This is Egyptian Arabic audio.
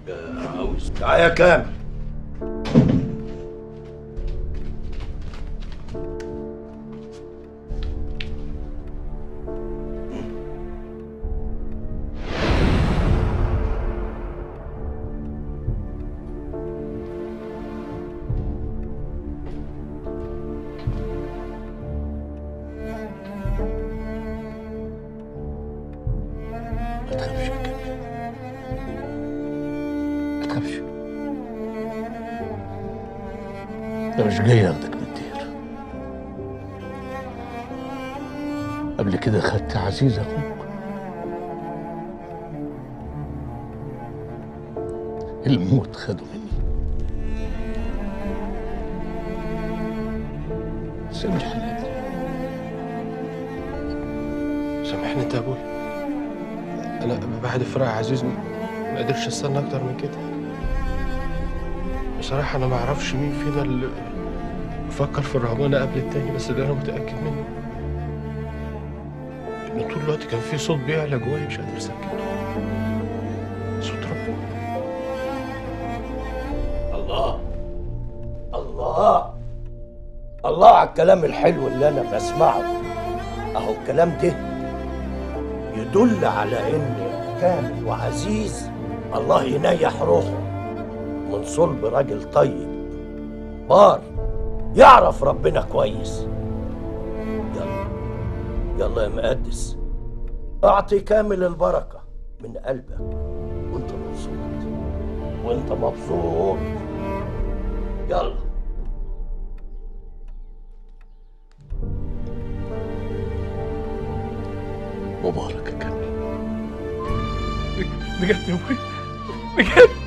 عاوز تعال يا كامل. ما تخافش يا كامل، ما تخافش، ده مش جاي اخدك من الدير. قبل كده خدت عزيز اخوك، الموت خده مني. سامحني يا ابني. سامحني انت يا ابويا، انا بعد فراق عزيز ما قدرتش استنى اكتر من كده. بصراحة انا ما اعرفش مين فينا اللي فكر في الرهبانة قبل التاني، بس اللي انا متأكد منه ان طول الوقت كان في صوت بيعلى جوايا مش قادر اسكته، صوت ربنا. الله الله الله على الكلام الحلو اللي انا بسمعه. اهو الكلام ده يدل على ان كامل وعزيز الله ينيح روحه من صلب راجل طيب بار يعرف ربنا كويس. يلا يلا يا مقدس، اعطي كامل البركة من قلبك وانت مبسوط، وانت مبسوط. يلا. مبارك يا كامل. بجد يا ابويا، بجد.